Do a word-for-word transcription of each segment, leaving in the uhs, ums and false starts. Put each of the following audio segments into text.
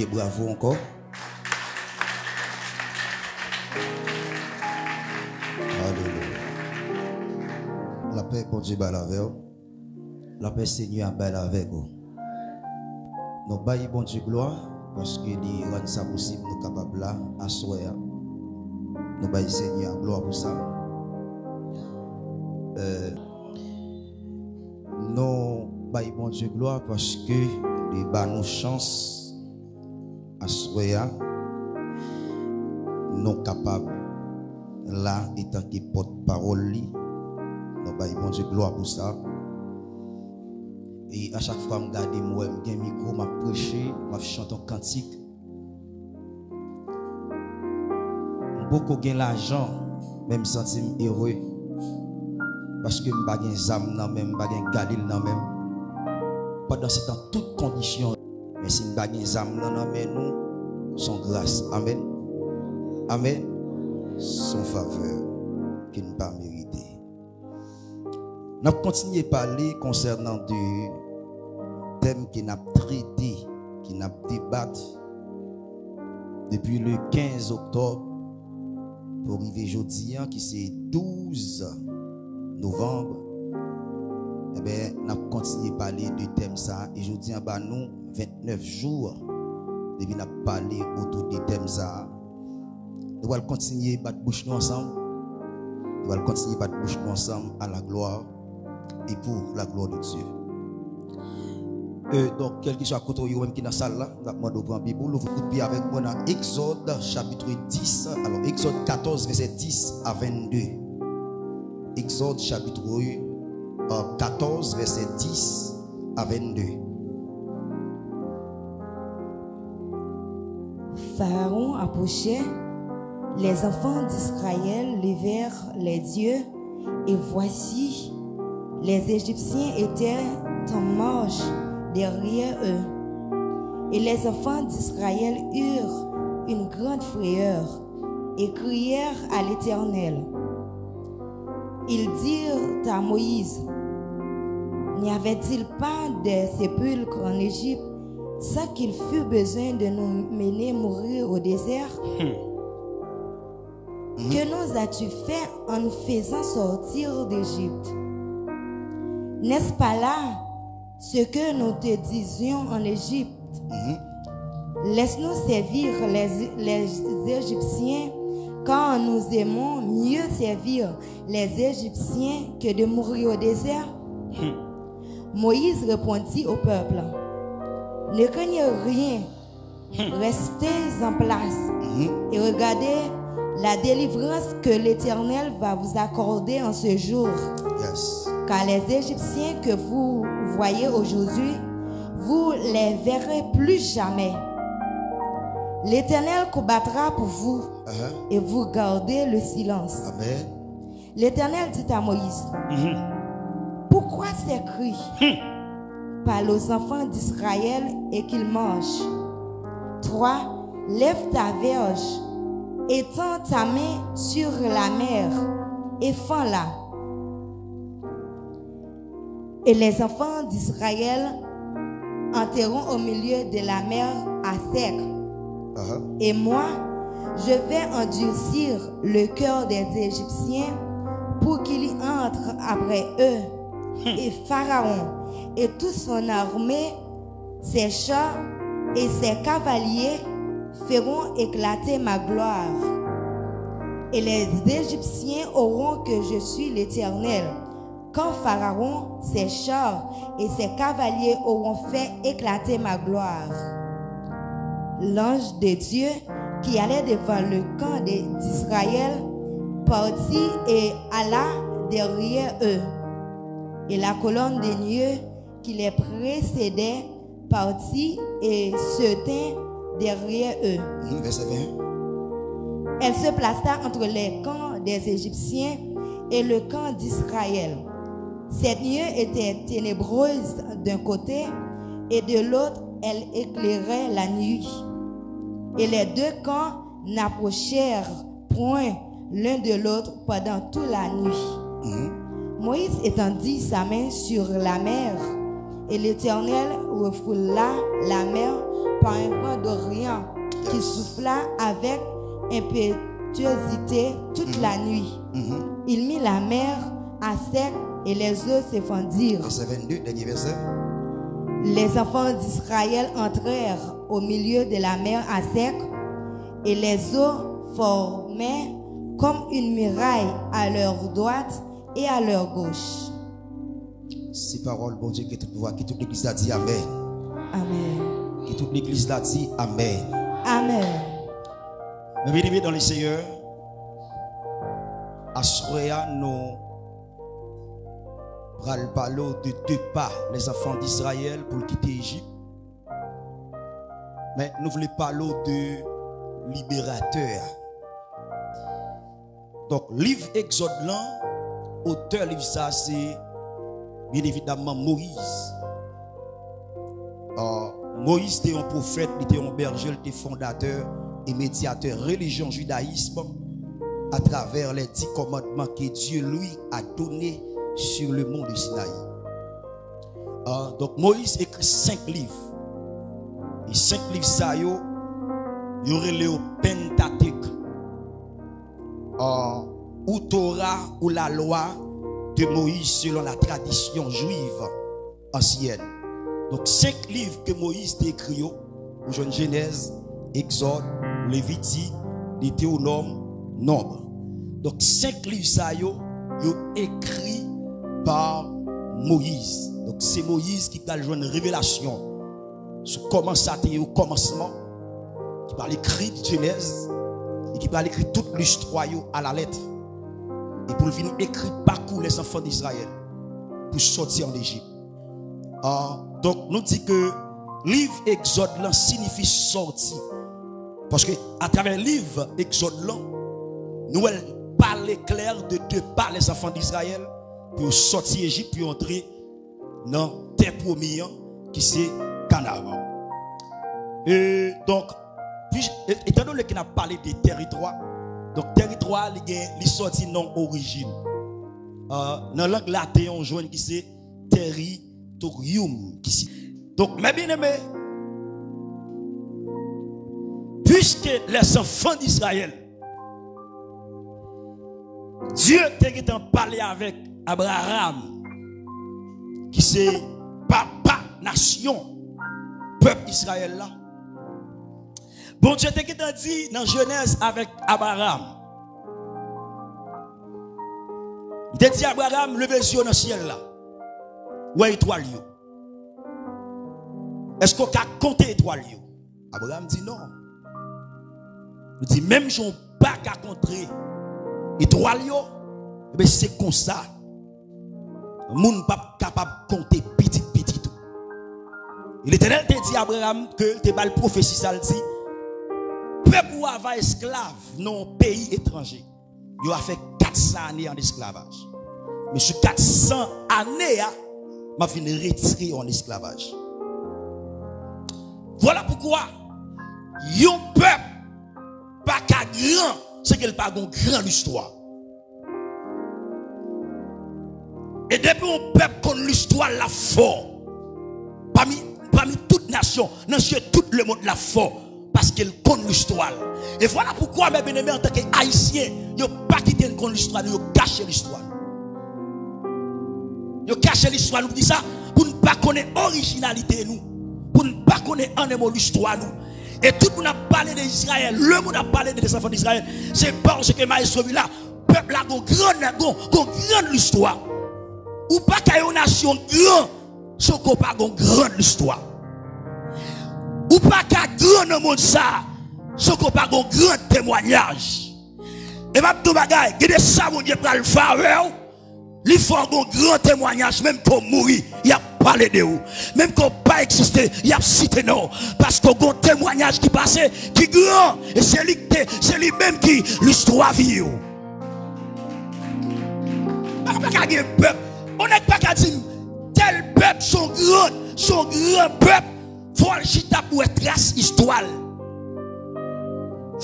Bravo ankò. Alelouya. Lapè Bondye bay avè w. Lapè Senyè a bay avèk ou. Nou bay Bondye glwa paske li rann sa posib nou kapab la aswè a. Nou bay Senyè a glwa pou sa. Euh, Nou bay Bondye glwa paske li ba nou chans aswè a. Nou kapab la etanke pòt pawòl li. Nou bay Bondye glwa pou sa. E a chak fwa m gade, m wè m gen mikwo, m ap preche, m ap chante yon kantik. M poko gen lajan, men m santi m ere. Paske m pa gen zam nan men m, m pa gen galil nan men m. Pandan se tan, tout kondisyon, men si m pa gen zam nan nan men nou, se yon gras. Amèn. Amèn. Se yon favè ke n pa merite. N ap kontinye pale konsènan de tèm ke n ap trete, ke n ap debat depi le kenz oktòb pou rive jodi a, ki se douz novanm. Enben, n ap kontinye pale de tèm sa a. E jodi a, ba nou ventnèf jou depi n ap pale otou de tèm sa a. Nou pral kontinye bat bouch nou ansanm. Nou pral kontinye bat bouch nou ansanm à la gloire et pour la gloire de Dieu. Euh, donk, kèlkeswa kote w ye, ou menm ki nan sal la, n ap mande w pran Bib ou, louvri kout pye avèk mwen nan Egzòd, chapitre dix. Alò, Egzòd katòz, vèsè dis a vennde. Egzòd, chapitre, euh, katòz, vèsè dis a vennde. Pharaon approchait, les enfants d'Israël levèrent les yeux, et voici, les Égyptiens étaient en marche derrière eux. Et les enfants d'Israël eurent une grande frayeur, et crièrent à l'Éternel. Ils dirent à Moïse, n'y avait-il pas des sépulcres en Égypte sans qu'il fût besoin de nous mener mourir au désert? Que nous as-tu fait en nous faisant sortir d'Égypte? N'est-ce pas là ce que nous te disions en Égypte? Laisse-nous servir les, les Égyptiens, car nous aimons mieux servir les Égyptiens que de mourir au désert. Moïse répondit au peuple, ne craignez rien, restez en place et regardez la délivrance que l'Éternel va vous accorder en ce jour. Car les Égyptiens que vous voyez aujourd'hui, vous les verrez plus jamais. L'Éternel combattra pour vous et vous gardez le silence. L'Éternel dit à Moïse, pourquoi ces cris? Parle aux enfants d'Israël et qu'ils marchent. Trois, lève ta verge, étends ta main sur la mer et fends-la. Et les enfants d'Israël entreront au milieu de la mer à sec. Et moi, je vais endurcir le cœur des Égyptiens pour qu'ils entrent après eux. Et Pharaon et toute son armée, ses chars et ses cavaliers feront éclater ma gloire. Et les Égyptiens sauront que je suis l'Éternel quand Pharaon, ses chars et ses cavaliers auront fait éclater ma gloire. L'ange de Dieu qui allait devant le camp de- d'Israël partit et alla derrière eux. Et la colonne de nuée qui les précédait partit et se tint derrière eux. Mhm, vèsè ven. Elle se plaça entre les camps des Égyptiens et le camp d'Israël. Cette nuée était ténébreuse d'un côté, et de l'autre, elle éclairait la nuit. Et les deux camps n'approchèrent point l'un de l'autre pendant toute la nuit. Moïse étendit sa main sur la mer, et l'Éternel refoula la mer par un vent d'Orient qui souffla avec impétuosité toute la nuit. Il mit la mer à sec et les eaux se fondirent. Verset vingt-deux, dernier verset. Les enfants d'Israël entrèrent au milieu de la mer à sec et les eaux formaient comme une muraille à leur droite et à leur gauche. Se pawòl Bondye ki tout vwa, ki tout legliz la di amèn. Amèn. Ki tout legliz la di amèn. Amèn. Mes bien-aimés dans le Seigneur, aswè a nou pral pale w de de pa lèzanfan d'Izrayèl pou l kite Ejip. Men nou vle pale w de liberatè a. Donk, liv Egzòd lan, otè liv sa a se, byen evidamman, Moyiz. Ah, Moyiz te yon pwofèt, li te yon bèje, li te fondatè e medyatè relijyon jidayis atravè les dix commandements que Dieu lui a donnés sur le mont de Sinaï. Ah, donk, Moyiz ekri senk liv. E senk liv sa yo, yo rele yo Pentatek. Ah, ou Tora, ou la loi de Moïse selon la tradition juive ancienne. Donk, senk liv ke Moyiz te ekri yo, ou jwenn Jenèz, Egzòd, Levitik, Detewonòm, Nonb. Donk, senk liv sa yo, yo ekri pa Moyiz. Donk, se Moyiz ki pral jwenn revelasyon sou kòman sa te ye o kòmansman, ki pral ekri Jenèz, e ki pral ekri tout listwa yo alalèt. E pou l vin ekri pakou lèzanfan d'Izrayèl pou sòti ann Ejip. Ah, donk, nou di ke liv Egzòd lan siyifi sòti. Paske atravè liv Egzòd lan, nou wè l pale klè de de pa lèzanfan d'Izrayèl pou yo sòti Ejip, pou yo antre nan tè pwomi an, ki se Kanaan. E donk, pis-, e-, etandone ke n ap pale de tèritwa, donk tèritwa a, li gen, li sòti nan orijin. Ah, nan lang laten an, ou jwenn ki se territorium, ki si-, donk, mes bien-aimés, puiske lèzanfan d'Izrayèl, Dye te gentan pale avèk Abraram, ki se papa nasyon pèp Izrayèl la. Bondye te gentan di nan Jenèz avèk Abraram. Li te di Abraram, leve zye w nan syèl la. Wè etwal yo. Èske w ka konte etwal yo? Abraram di non. Li di, menm jan w pa ka konte etwal yo, ebyen, se konsa, moun p ap kapab konte pitit pitit ou. E Letènèl te di Abraram ke l te ba l pwofesi sa, l di, pèp ou a va esklav nan yon peyi etranje. Yo a fè kat san ane an esklavaj. Men sou kat san ane a, m ap vin retire yo an esklavaj. Vwala poukwa yon pèp pa ka gran san ke l pa gon gran istwa. E depi yon pèp konn listwa l, l ap fò. Pami, pami tout nasyon, nan je tout lemonn, l ap fò. Paske l konn listwa l. E vwala poukwa, mes bien-aimés, antanke Ayisyen, yo pa kite n konn listwa nou, yo kache listwa nou. Yo kache listwa nou. Poukisa? Pou n pa konnen orijinalite nou. Pou n pa konnen, an en mo, listwa nou. E tout moun ap pale de Izrayèl, lemonn ap pale de lèzanfan d'Izrayèl, se paske, maestro Vila, pèp la gon gran, gon, gon gran listwa. Ou pa ka yon nasyon gran san ke w pa gon gran listwa. Ou pa ka gran nan mond sa a san ke w pa gon gran temwayaj. E m ap di w bagay, gen de sa Bondye pral fè avè w. Li fè w gon gran temwayaj, menm ke w mouri, y ap pale de ou. Menm ke w pa egziste, y ap site non w. Paske w gon temwayaj ki pase, ki gran. E se li ki te, se li menm ki listwa vi w. Pa, pa ka gen pèp. On nèg pa ka di m, tèl pèp se yon gran, se yon gran pèp. Fò w al chita pou w wè tras istwa l.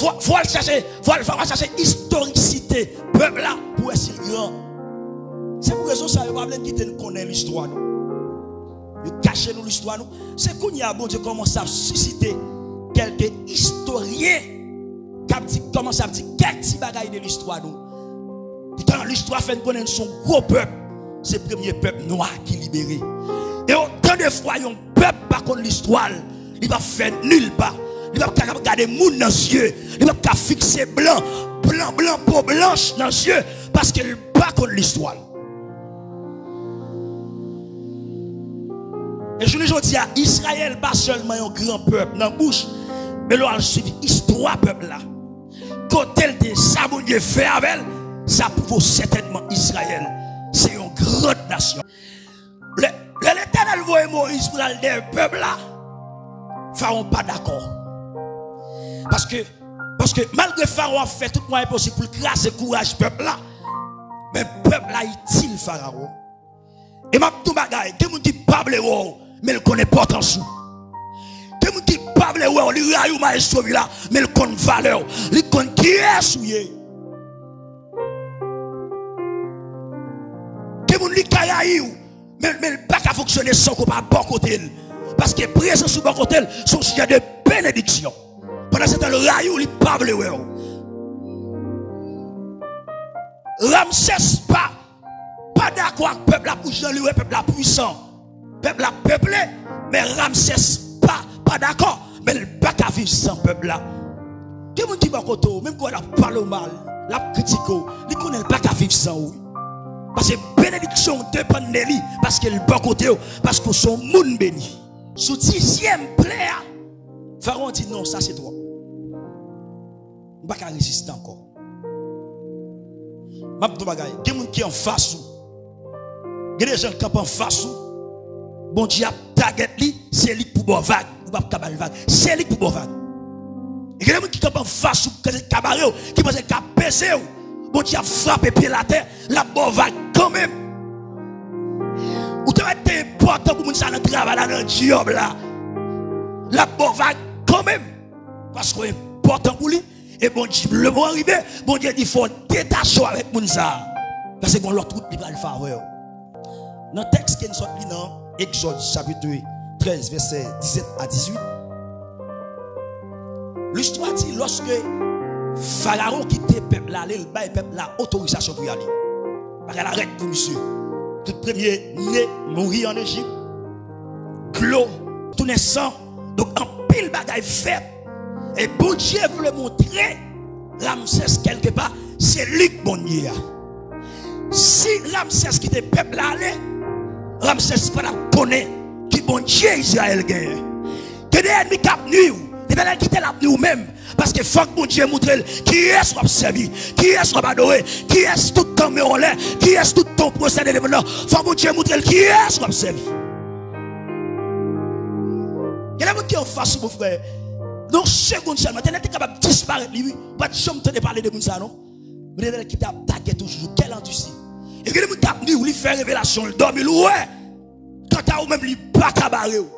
Fò, fò w al chache, fò w al, fò w al chache istorisite pèp la pou w wè si l gran. Se pou rezon sa yo pa vle n kite n konnen listwa nou. Yo kache nou listwa nou. Se kounye a Bondye kòmanse ap sisite kèlke istoryen k ap di, kòmanse ap di kèk ti bagay de listwa nou. Poutan, listwa fè n konnen n se yon gwo pèp. Se premye pèp nwa ki libere. E otan de fwa yon pèp pa konn listwa l, li p ap fè nil pa. Li p ap ka gade moun nan zye. Li p ap ka fikse blan, blan, blan, po blanch nan zye, paske l pa konn listwa l. E jounen jodi a, Izrayèl pa sèlman yon gran pèp nan bouch, men lè w al swiv istwa pèp la, kote l te ye, sa Bondye fè avè l, sa pwouve w sètènman Izrayèl se yon gran nasyon. Lè, lè Letènèl voye Moyiz pou l al dèyè pèp la, Farawon pa dakò. Paske, paske malgre Farawon ap fè tout mwayen posib pou l kraze kouraj pèp la, men pèp la itil Farawon. E m ap di w bagay, gen moun ki pa vle wè w, men l konn enpòtans ou. Gen moun ki pa vle wè w, li rayi w, maestro Vila, men l konn valè w. Li konn kiyès ou ye. Gen moun li ka rayi w, men, men l pa ka fonksyone san w pa bò kote l. Paske prezans ou bò kote l, se yon sijè de benediksyon. Pandan se tan, l rayi w, li pa vle wè w. Ramsès pa pa dakò ak pèp la pou jan li wè pèp la pwisan. Pèp la peple, men Ramsès pa, pa dakò, men l pa ka viv san pèp la. Gen moun ki bò kote w, menm kò l ap pale w mal, l ap kritike w, li konnen l pa ka viv san ou. Paske benediksyon w depann de li, paske l bò kote w, paske w se yon moun beni. Sou dizyèm plè a, Farawon di non, sa se twòp. M pa ka reziste ankò. M ap di w bagay. Gen moun ki anfas ou. Gen de jan l kanpe anfas ou. Bondye ap tagèt li, se li k pou ba w vag. Ou p ap ka ba l vag. Se li k pou ba w vag. E gen de moun ki kanpe anfas ou, ki ka bare w, ki panse l ka peze w. Bondye ap frape pye l atè, l ap ba w vag kanmenm. Ou te wè te enpòtan pou moun sa nan travay la, nan djòb la. L ap ba w vag kanmenm. Paske w enpòtan pou li. E Bondye, lemoman rive, Bondye di fò w detache w avèk moun sa a. Paske gon lòt wout li pral fè avè w. Nan tèks ke n sot li nan Egzòd chapit trèz, vèsè disèt a dizuit, listwa di lòske Farawon kite pèp la ale, l bay pèp la otorizasyon pou y ale. Bagay la rèd pou misye. Tout premye ne mouri ann Ejip. Dlo tounen san. Donk, anpil bagay fèt. E Bondye vle montre Ramsès kèlkepa, se li k Bondye a. Si Ramsès kite pèp la ale, Ramsès pa t ap konnen ki Bondye Izrayèl genyen. Gen de ènmi k ap nwi w, Letènèl kite l ap nwi w menm. Paske fòk Bondye montre l kiyès w ap sèvi, kiyès w ap adore, kiyès tout tan w anlè, kiyès tout tan w pwostène devan l. Fòk Bondye montre l kiyès w ap sèvi. Gen de moun ki anfas ou, mon frè. Nan yon segonn sèlman, Letènèl te kapab disparèt li, wi. Ou pa t janm tande pale de moun sa, non. Men Letènèl kite ap tagèt ou jou, kèl andisi. E gen de moun k ap nwi w, li fè revelasyon, l dòmi, l wè. Kanta ou menm, li pa ka bare w.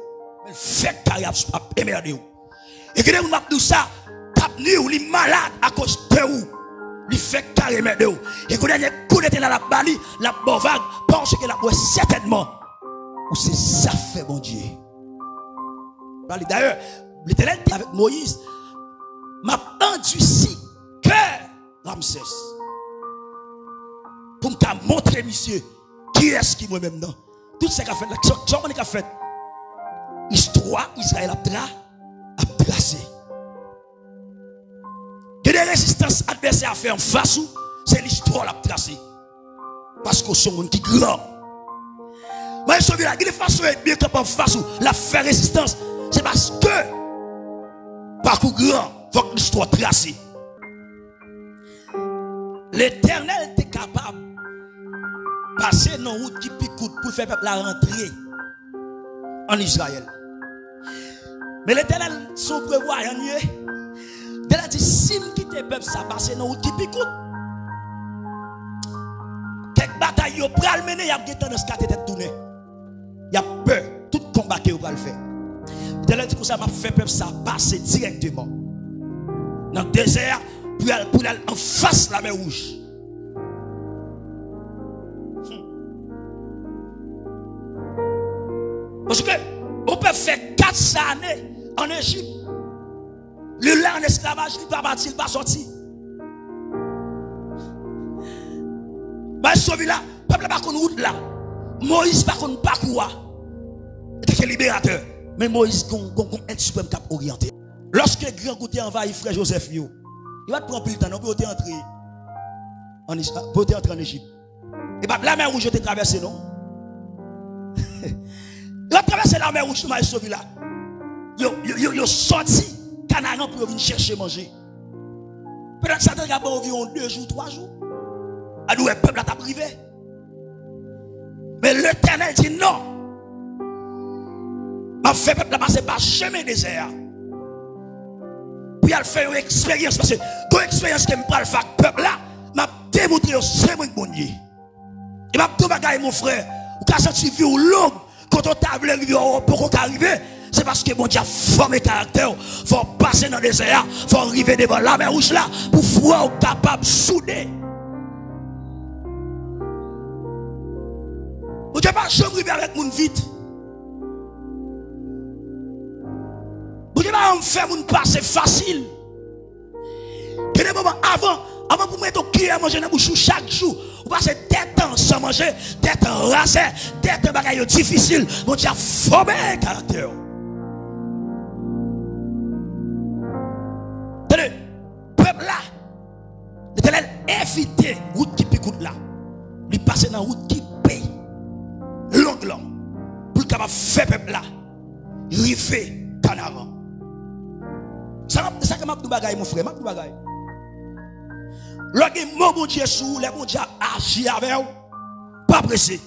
Men l fèk kare ap, ap enmède w. E gen de moun m ap di w sa, k ap nwi w, li malad akoz de ou. Li fèk kare enmède w. E kou dènye kou Letènèl ap ba li, l ap ba w vag, paske l ap wè sètènman ou se zafè Bondye. Dayè, Letènèl te avèk Moyiz, m ap andisi kè Ramsès. Pou m ka montre misye kiyès ki mwen menm nan. Tout sa k ap fèt la, sa, sa w konnen k ap fèt? Istwa Izrayèl ap tra, ap trase. Gen de rezistans advèsè a fè anfas ou, se listwa w l ap trase. Paske w se yon moun ki gran. Mwen sove la, gen de fason ènmi an kanpe anfas ou, l ap fè rezistans. Se paske pakou gran, fòk listwa w trase. Letènèl te kapab pase nan wout ki pi kout pou l fè pèp la rantre ann Izrayèl. Men Letènèl se yon prevwayan li ye. Letènèl di, si m kite pèp sa pase nan wout ki pi kout, kèk batay yo pral mennen, y ap gen tandans kate tèt tounen. Y ap pè tout konba ke yo pral fè. Letènèl di konsa, m ap fè pèp sa pase dirèkteman nan dezè a pou y al, pou y al anfas Lamè Wouj. Hmm. Paske yon pèp fè kat san ane ann Ejip. Li la ann esklavaj, li pa pati, li pa sòti. Bay sovi la, pèp la pa konn wout la. Moyiz pa konn pakou a. Li te ke liberatè. Men Moyiz gon, gon, gon èd siprèm k ap oryante. Lòske grangou te anvayi frè Jozèf yo, li pa t pran anpil tan non pou yo te antre ann Ej-, pou yo te antre ann Ejip. E pa t Lamè Wouj yo te travèse non. Yo travèse Lamè Wouj tou, Maestro Vila. Yo, yo, yo, yo sòti Kanaran pou yo vin chèche manje. Petèt sa te ka pran anviwon de jou, twa jou. A nou wè pèp la t ap rive. Men Letènèl di non. M ap fè pèp la pase pa chemen dezè a. Pou y al fè yon eksperyans. Paske gon eksperyans ke m pral fè ak pèp la, m ap demontre yo se mwen k Bondye. E m ap di w bagay, mon frè, ou ka santi vi w long, kote w ta vle rive, w poko ka rive, se paske Bondye ap fòme karaktè w. Fò w pase nan dezè a, fò w rive devan Lamè Wouj la, pou fwa w kapab soude. Bondye pa janm rive avèk moun vit. Bondye pa janm fè moun pase fasil. Gen de moman avan, avan pou mete yon kiyè manje nan bouch ou chak jou, ou pase de tan san manje, de tan razè, de tan bagay yo difisil, Bondye ap fòme karaktè w. Tande, pèp la, Letènèl evite wout ki pi kout la. Li pase nan wout ki pi long lan pou l kapab fè pèp la rive Kanaran. Sa m ap, sa ke m ap di w bagay, mon frè, m ap di w bagay. Lè w gen mo Bondye sou ou, lè Bondye ap aji avè w, pa prese.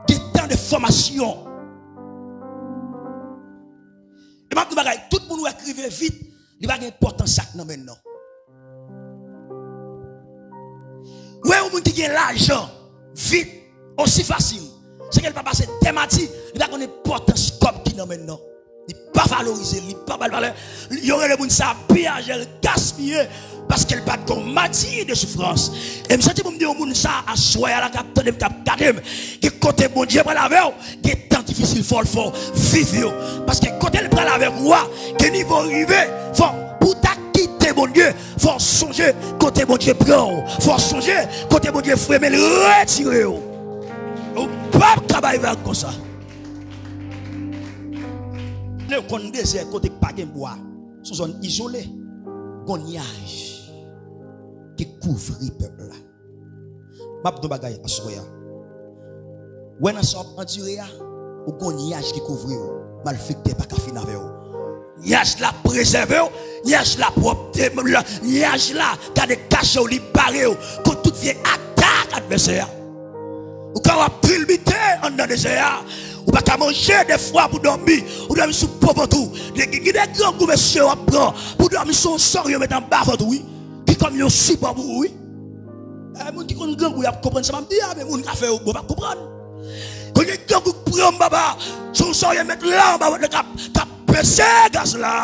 Gen tan de fòmasyon. E m ap di w bagay, tout moun wè k rive vit, li pa gen enpòtans sa k nan men l non. Ou wè yon moun ki gen lajan vit, osi fasil, se ke l pa pase de madi, li pa konn enpòtans kòb ki nan men l non. Li pa valorize l, li pa ba l valè. Yo rele moun sa a piyaje, l gaspiye, paske l pa t gon madi de soufrans. E m santi pou m di yon moun sa a aswè a la k ap tande m, k ap gade m, ki kote Bondye pral avè w, gen tan difisil fò l fè w viv yo. Paske kote l pral avèk ou a, gen nivo w rive, fò pou w ta kite Bondye, fò w sonje kote Bondye pran w, fò w sonje kote Bondye fremen l retire w. Ou p ap ka bay vag konsa. Lè w konn dezè kote k pa gen bwa, se yon zòn izole, gon nyaj ki kouvri pèp la. M ap di w bagay aswè a. Wè nan sa w ap andire a, ou gon nyaj ki kouvri w. Malfektè pa ka fin avè w. Nyaj la prezève w, nyaj la pwòpte, nyaj la gade kache w, li bare w kont tout vye atak advèsè a. Ou ka w ap tilbite anndan dezè a. Ou pa ka manje defwa pou dòmi, ou dòmi sou po vant ou. Gen, gen de grangou mesye w ap pran pou dòmi sou yon sòk yo met anba vant ou wi. Ki kòm yon sipò pou ou wi. E, moun ki konn grangou y ap konprann sa m ap di a, men moun k ap fè yo bon p ap konprann. Kounye grangou k pran m papa, se yon sòk yo met la anba vant la k ap, k ap pese gaz la.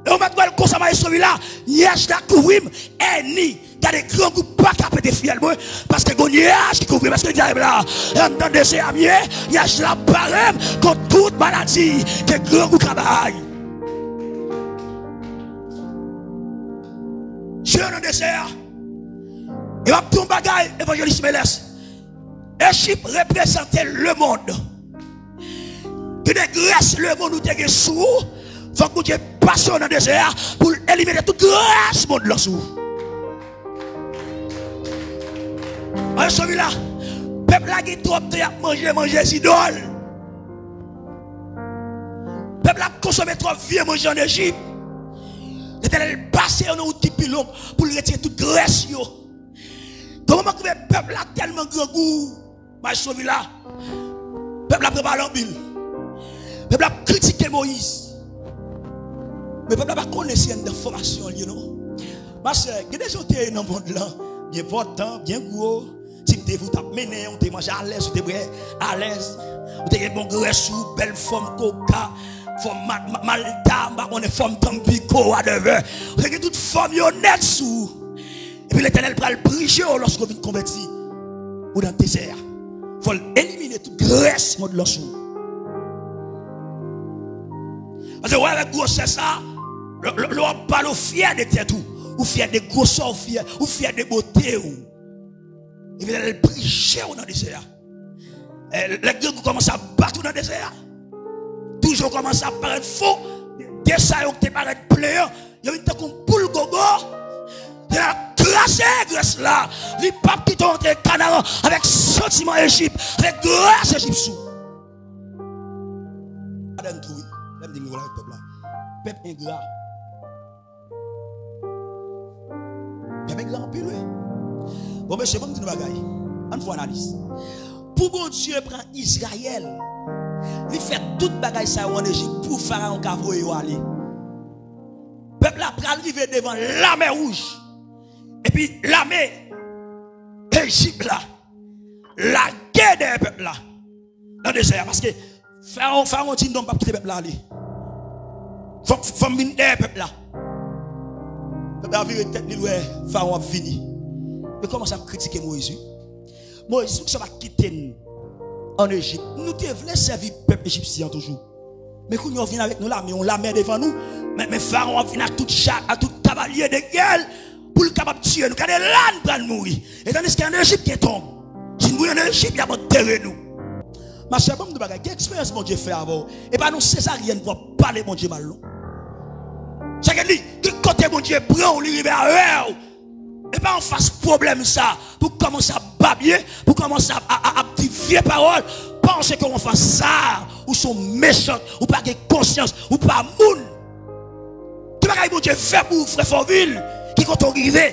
E w mèt wè l konsa, Maestro Vila, nyaj la kouvri m, ènmi, gade grangou pa ka pete fyèl mwen, paske gon nyaj ki kouvri m, èske dyab la anndan dezè a m ye, nyaj la bare m kont tout maladi ke grangou ka bay. Dye nan dezè a. E m ap di yon bagay, Evanjelis Melès. Ejip reprezante lemonn. Gen de grès lemonn ou te gen sou ou, fòk Bondye pase w nan dezè a pou l elimine tout grès monn lan sou ou. An sovi la, pèp la gen twòp tan y ap manje, manje zidòl. Pèp la ap konsome twòp vye manje ann Ejip. Letènèl pase yo nan wout ki pi long pou l retire tout grès yo. Gon moman k rive pèp la tèlman grangou, Maestro Vila, pèp la pran pale anpil. Pèp la ap kritike Moyiz. Men pèp la pa konnen si anndan fòmasyon l ye non. Machè, gen de jan w te ye nan mond lan, byen pòtan, byen gwo. Tip de vi w t ap mennen, w te manje alèz, w te bwè alèz. Ou te gen bon grès ou, bèl fòm koka, fòm ma-, ma-, malta, m pa konnen fòm tanpiko, whatever. Ou te gen tout fòm yo nèt sou ou. Epi Letènèl pral brije w lòske w vin konvèti. ou nan dezè a. Fò l elimine tout grès mond lan sou ou. Paske w wè avèk gwosè sa, lè, lè, lè w ap pale, w fyè de tèt ou, ou fyè de gwosè w, ou fyè, ou fyè de bote w. Epi lè l prije w nan dezè a, eh, lè grangou kòmanse ap bat ou nan dezè a, toujou kòmanse ap parèt fou, de sa yo ki te parèt plen an, yo vin tankou yon poul gogo. Yo ap kraze grès la. Li p ap kite w antre Kanaran avèk santiman Ejip, avèk grès Ejip sou. Adan tou wi. Lè m di m vin avèk pèp la. Pèp engra. Pèp engra anpil wi. Bon mesye, ban m di nou bagay. Ann fè analiz. Pou Bondye pran Izrayèl, li fè tout bagay sa yo ann Ejip pou Farawon ka voye yo ale. Pèp la pral rive devan Lamè Wouj. Epi lame Ejip la lage dèyè pèp la nan dezè a. Paske Farawon, Farawon di, "Non, m p ap kite pèp la ale. Fò, fò m vin dèyè pèp la." Pèp la vire tèt li, l wè Farawon ap vini. Yo kòmanse ap kritike Moyiz wi. Moyiz, poukisa w pa t kite n ann Ejip? Nou te vle sèvi pèp ejipsyen an toujou. Men kounye a w vin avèk nou lame, yon lame devan nou. Men, men Farawon ap vin ak tout cha, ak tout kavalye dèyè l pou l kapab tiye nou. Gade la n pral mouri. E tandiske ann Ejip gen tonm. Si n mouri ann Ejip, y ap antere nou. Machè, ban m di w bagay, gen eksperyans Bondye fè avè w. E pa nan sezaryèn pou w ap pale Bondye mal non. Se ke li, gen kote Bondye pran w, li rive avè w. E pa anfas pwoblèm sa pou kòmanse ap babye, pou kòmanse ap, ap, ap, ap di vye pawòl, panse ke anfas sa ou se yon mechan, ou pa gen konsyans, ou pa moun. Ki bagay Bondye fè pou ou, frè Fòvil, ki kote w rive?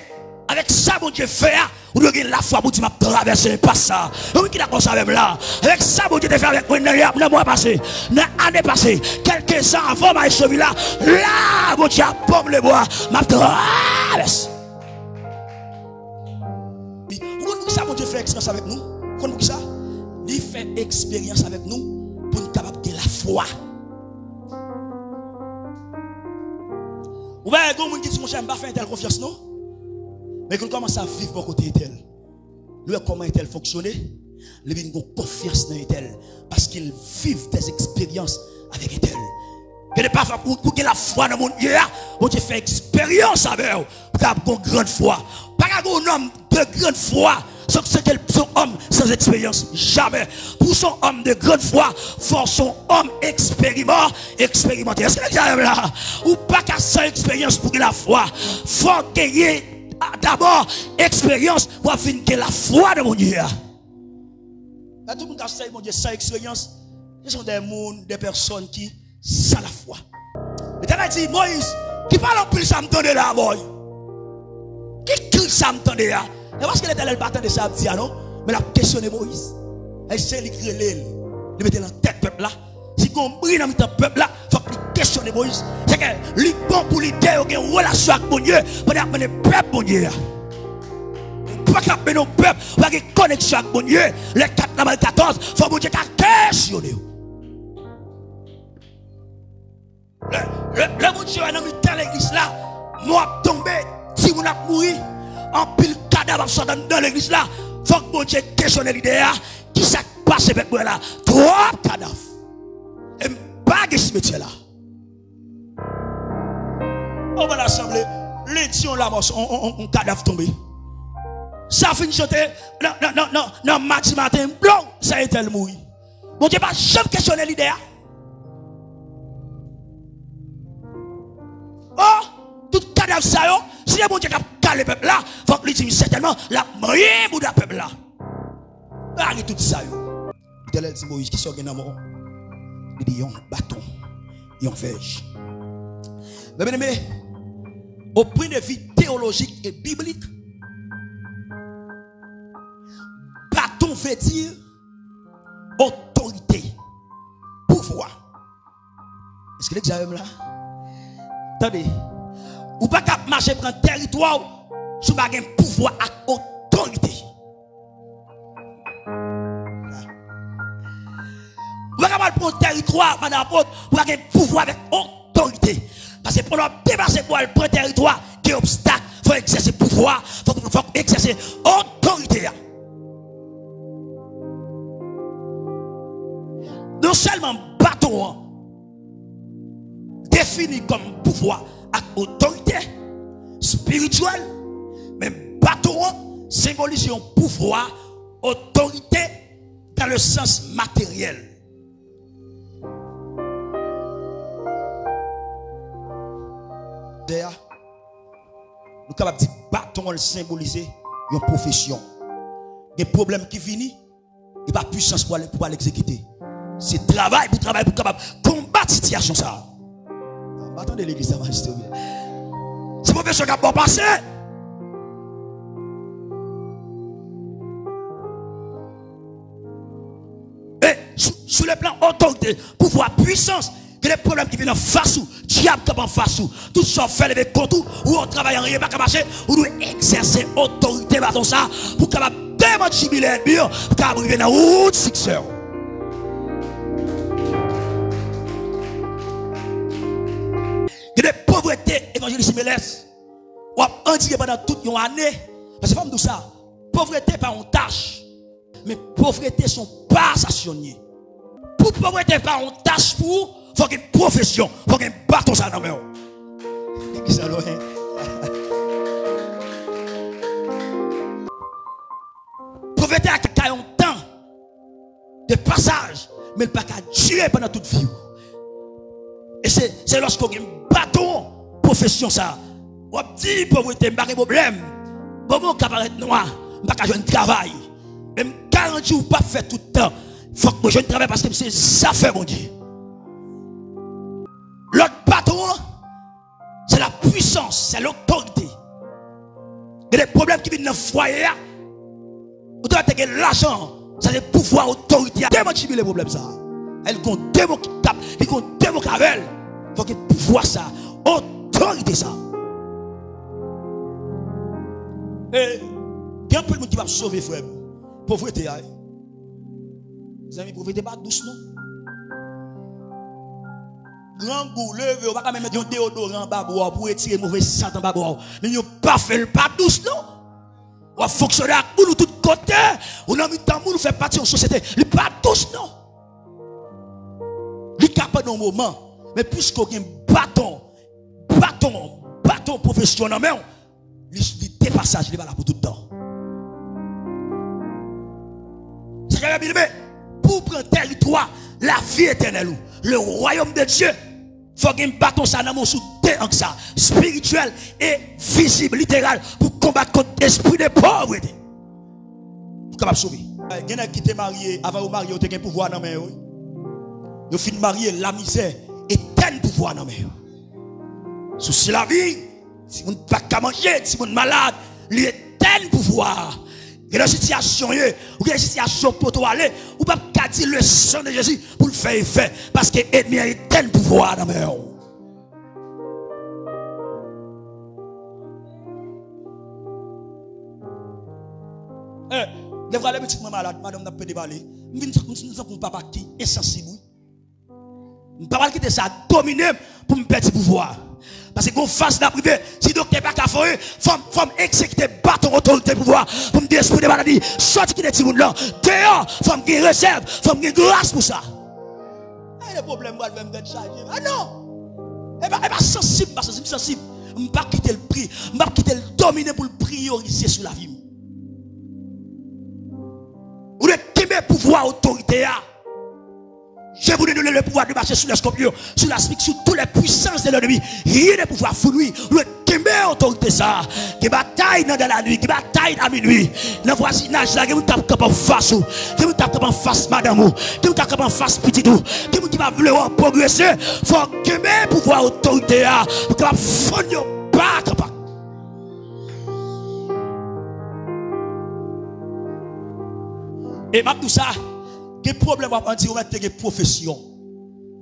Avèk sa Bondye fè a, ou dwe gen lafwa pou di, "M ap travèse enpas sa." Konbyen ki dakò sa avè m la? Avèk sa Bondye te fè avèk mwen nan, nan mwa pase, nan ane pase, kèlke zan avan m al sou vila, la Bondye ap ban m lebwa, m ap travèse. Ou konn poukisa Bondye fè eksperyans avèk nou? Ou konn poukisa? Li fè eksperyans avèk nou pou n kapab gen lafwa. Ou pa wè gen moun ki di, "Monchè, m pa fè entèl konfyans non." Men ke l kòmanse ap viv bò kote entèl, li wè kòman entèl fonksyone, li vin gen konfyans nan entèl, paske l viv dè eksperyans avèk entèl. Gen de pafwa pou, pou gen lafwa nan Bondye a, Bondye fè eksperyans avè w pou w kapab gen yon grann fwa. Pa ka gen yon nonm de grann fwa san, san ke l se yon òm san eksperyans. Jamè. Pou w se yon òm de grann fwa, fò w se yon òm eksperiman-, eksperimante. Èske nèg sa menm la? Ou pa ka san eksperyans pou gen lafwa. Fò w genyen, a, dabò eksperyans pou w ap vin gen lafwa nan Bondye a. Nan tout moun k ap sèvi Bondye san eksperyans, se sont des moun, des personnes ki san lafwa. Letènèl di, "Moyiz, ki pale anpil sa m tande la a, bòy? Ki kri sa m tande a?" E paske Letènèl pa tande sa y ap di a non, men l ap kesyone Moyiz. E se li k rele l, li mete l nan tèt pèp la. Si gon bri nan mitan pèp la, fòk li kesyone Moyiz. Se ke li bon pou lide yo gen relasyon ak Bondye pandan y ap mennen pèp Bondye a. Ou pa ka ap mennen yon pèp, ou pa gen koneksyon ak Bondye. Lè kat la bay katòz, fò Bondye ka kesyone w. Lè, lè, lè Bondye wè nan mitan legliz la, mò ap tonbe, timoun ap mouri, anpil kadav ap sot anndan legliz la, fòk Bondye kesyone lidè a, kisa k pase pèp mwen la? Twòp kadav. E m pa gen simetyè la. Ou wè nan asanble, lendi yon lanmò, yon, yon, yon, yon kadav tonbe. Sa fin chante, nan, nan, nan, nan, nan madi maten, blow, sa entèl mouri. Bondye pa janm kesyone lidè a. Oh, tout kadav sa yo, si se Bondye k ap kale pèp la, fòk li di m sètènman l ap manyen bouda pèp la. Lage tout sa yo. Letènèl di Moyiz, "Kisa w gen nan men w?" Li di, "Yon baton, yon vèj." Mè byeneme, o pwen de vi teyolojik e biblik, baton vle di otorite, pouvwa. Èske legliz avè m la? Tande, ou pa ka ap mache pran tèritwa w si w pa gen pouvwa ak otorite. Ou pa ka al pran tèritwa, madanm apot, ou pa gen pouvwa avèk otorite. Paske pandan w ap deplase pou w al pran tèritwa, gen obstak, fò w egzèse pouvwa, fò, fò w egzèse otorite a. Sèlman baton an defini kòm pouvwa ak otorite espirityèl, men baton an senbolize yon pouvwa, otorite dans le sens matériel. Dèyè, nou kapab di baton an senbolize yon pwofesyon. Gen pwoblèm ki vini, e pa pwisans pou al, pou al egzekite. Se travay pou travay pou kapab konbat sitiyasyon sa a. M pa tande legliz sa majistre. Se pwofesyon k ap ba w pase. E sou, sou le plan otorite, pouvwa, pwisans, gen de pwoblèm ki vin anfas ou, dyab k ap anfas ou, tout sa w fè leve kont ou, ou wè w travay anyen pa ka mache, ou dwe egzèse otorite baton sa pou kapab demantibile ènmi an, pou kapab rive nan wout siksè w. Gen de povrete, evanjelis Melès, w ap andire pandan tout yon ane. Paske fò m di w sa, povrete pa yon tach, men povrete se yon pasasyon l ye. Pou povrete pa yon tach pou ou, fò gen pwofesyon, fò gen baton sa nan men w. Kisa lwen? Povrete a ka yon tan de pasaj, men l pa ka dire pandan tout vi w. E se, se lòske w gen baton pwofesyon sa a, w ap di povrete, m pa gen pwoblèm. Bon, mwen ka parèt nwa, m pa ka jwenn travay. Men m garanti w p ap fè tout tan. Fòk mwen jwenn travay paske m se zafè Bondye. Lòt baton an, se lapwisans, se lotorite. Gen de pwoblèm ki vin nan fwaye a. Ou ta te gen lajan, sa se pouvwa otorite a. Demantibile pwoblèm sa a. El gon demon ki tap, li gon demon k avè l. Fòk gen pouvwa sa a, otorite sa a. E gen anpil moun ki p ap sove, frè m. Povrete a, wi. Zanmi, povrete pa dous, non. Grangou, leve, ou pa ka menm met yon deodoran anba bra w pou retire move sant anba bra w. Men yon pafen, l pa dous, non. W ap fonksyone ak moun ou tout kote, ou nan mitan moun, ou fè pati yon sosyete. Li pa dous, non. Li ka pandan yon moman, men piske w gen baton, baton, baton pwofesyon nan men w, li, li de pasaj, li pa la pou tout tan. Sa k fè, byeneme, pou w pran tèritwa lavi etènèl ou, le royaume de Dieu, fò gen baton sa nan men w sou de ang sa, espirityèl e vizib, literal, pou konbat kont espri de povrete. Pou kapab sove. Gen nèg ki te marye, avan yo marye, yo te gen pouvwa nan men yo, wi. Yo fin marye, lamizè etèn pouvwa nan men yo. Sousi lavi, timoun pa ka manje, timoun malad, li etèn pouvwa. Gen nan sitiyasyon ye, ou gen sitiyasyon kote w ale, ou p ap ka di le sang de Jésus pou l fè efè, paske ènmi an etèn pouvwa nan men w. Eh, lè vwale pitit mwen malad, madanm nan ap pede pale. M vin, m vin tankou yon papa ki ensansib, wi. M pa pral kite sa domine m pou m pèdi pouvwa. Paske gon faz n ap rive, si doktè pa ka fè anyen, fò m, fò m egzekite baton otorite pouvwa pou m di espri de maladi, sòti kite timoun nan deyò, fò m gen rezèv, fò m gen gras pou sa. Ay, le pwoblèm pral fè m tèt chaje. Ah non! E pa, e pa sansib, m pa sansib, m sansib. M p ap kite l pri, m p ap kite l domine pou l priyorize sou lavi m. Ou dwe kenbe pouvwa otorite a. Je vous donne le pouvoir de marcher sur les scorpions, sur la, sur toutes les puissances de l'ennemi. Rien ne pouvra vous nuire. Ou dwe kenbe otorite sa a. Gen batay nan dan la nuit, gen batay a minui. Nan vwazinaj la, gen moun k ap kanpe anfas ou. Gen moun k ap kanpe anfas madanm ou. Gen moun k ap kanpe anfas pitit ou. Gen moun ki pa vle wè w pwogrese. Fò w kenbe pouvwa otorite a pou kapab fann yo pa kanpe. E m ap di w sa, gen pwoblèm w ap andire, ou mèt te gen pwofesyon,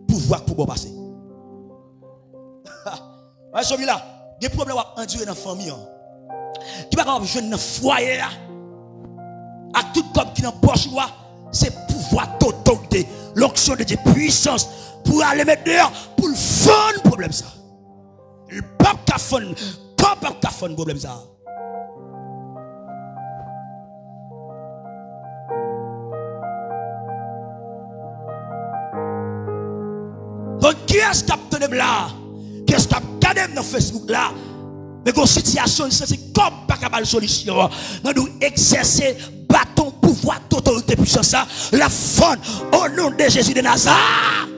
pouvwa k pou ba w pase. Wè, Somi la, gen pwoblèm w ap andire nan fanmi an, ki pa kapab jwenn nan fwaye a, ak tout kòb ki nan pòch ou a, se pouvwa, otorite, l'onction de Dieu, pwisans, pou ale met deyò, pou l fann pwoblèm sa. L p ap ka fann, kò p ap ka fann pwoblèm sa. Donk, kiyès k ap tande m la? Kiyès k ap gade m nan Facebook la? Men gon sitiyasyon, li santi kò m pa ka ba l solisyon an. Mwen di w, egzèse baton pouvwa, otorite, pisans la, l ap fann, o non de Jezi de Nazarèt.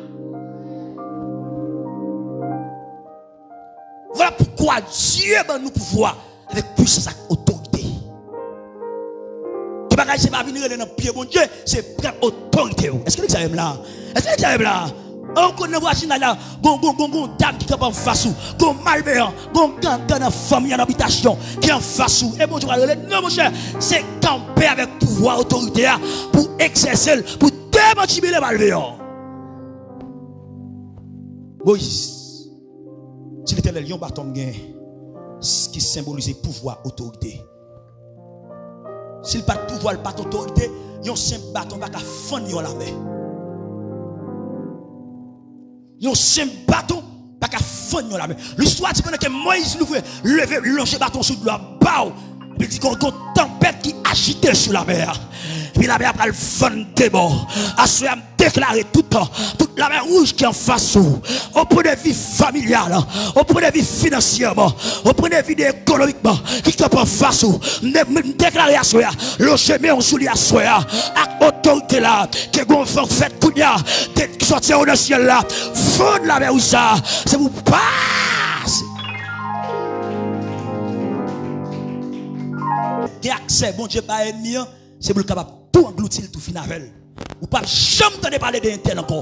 Vwala poukwa Dye ban nou pouvwa avèk pisans ak otorite. Ki bagay se pa vin rele nan pye Bondye, se pran otorite w. Èske nèg sa menm la? Èske nèg sa menm la? An, ou konn nan vwazinay la, gon, gon, gon, gon dam ki kanpe anfas ou, gon malveyan, gon gangan nan fanmi an, nan abitasyon, ki anfas ou. E Bondye pral rele? Non, monchè, se kanpe avèk pouvwa otorite a pou egzèse l, pou demantibile malveyan. Moyiz, di Letènèl, yon baton m gen ki senbolize pouvwa, otorite. Si l pa t pouvwa, l pa t otorite, yon senp baton pa ka fann yon lame. Yon senp baton pa ka fann yon lame. Listwa di pandan ke Moyiz louvri, leve, lonje baton sou dlo a, baw, epi di gon, gon tanpèt ki ajite sou lamè a. Epi lamè a pral fann de bò. Aswè a, m deklare tout, tout lamè wouj ki anfas ou, o pwen de vi familyal, o pwen de vi finansyèman, o pwen de vi de ekonomikman, ki kanpe anfas ou, m de-, m deklare aswè a, lonje men w sou li aswè a, ak otorite la, ke gon van fèt kounye a, te, ki sòti anwo nan syèl la, fann lamè wouj sa, se pou pase. Gen aksè Bondye bay ènmi an, se pou l kapab tou anglouti l, tou fini avè l. Ou p ap janm tande pale de entèl ankò.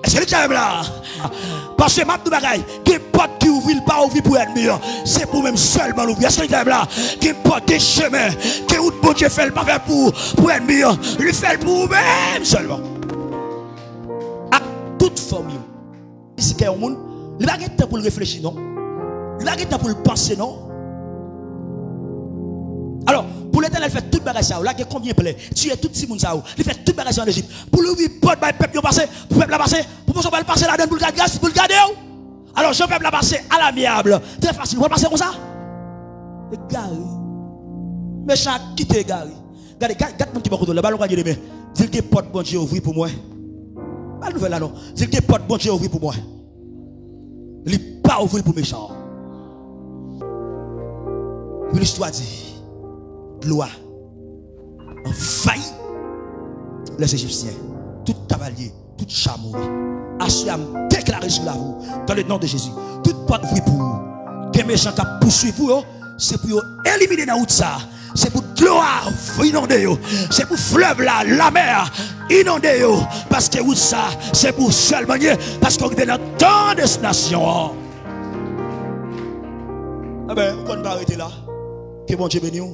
Èske li klè menm la? Paske m ap di w bagay, gen pòt ki ouvri, l pa ouvri pou ènmi an. Se pou menm sèlman l ouvri. Èske li klè menm la? Gen pòt, gen chemen, gen wout Bondye fè, l pa fè pou, pou ènmi an. Li fè l pou ou menm sèlman. Ak tout fòm yo. Si kè yon moun, li pa gen tan pou l reflechi, non. Li pa gen tan pou l panse, non. Alò, pou Letènèl fè tout bagay sa yo, lage konbyen plè, tiye tout timoun sa yo, li fè tout bagay sa yo ann Ejip, pou l ouvri pòt bay pèp yo pase, pou pèp la pase, pou pèp la pase ladan, pou l gad gras, pou l gade w. Alò, jan pèp la pase alameable, trè fasil, w pral pase konsa? Egare. Mechan kite egare. Gade, gad, gad moun ki bò kote w la, ba l yon gade de men. Di l gen pòt Bondye ouvri pou mwen. Ba l nouvèl la non. Di l gen pòt Bondye ouvri pou mwen. Li pa ouvri l pou mechan an. Epi listwa di, dlo a anvayi lèzejipsyen, tout kavalye, tout cha mouri. Aswè a, m deklare sou lavi w, dans le nom de Jésus, tout pòt ouvri pou ou. Gen mechan k ap pouswiv ou yo, se pou yo elimine nan wout sa. Se pou dlo a inonde yo. Se pou flèv la, lamè a, inonde yo. Paske wout sa, se pou ou sèlman l ye. Paske w rive nan tan destinasyon an. Enben, ou konn pa rete la. Ke Bondye beni w.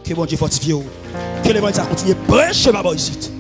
Ke Bondye fòtifye w. Ke levanjil sa kontinye preche pa bò isit.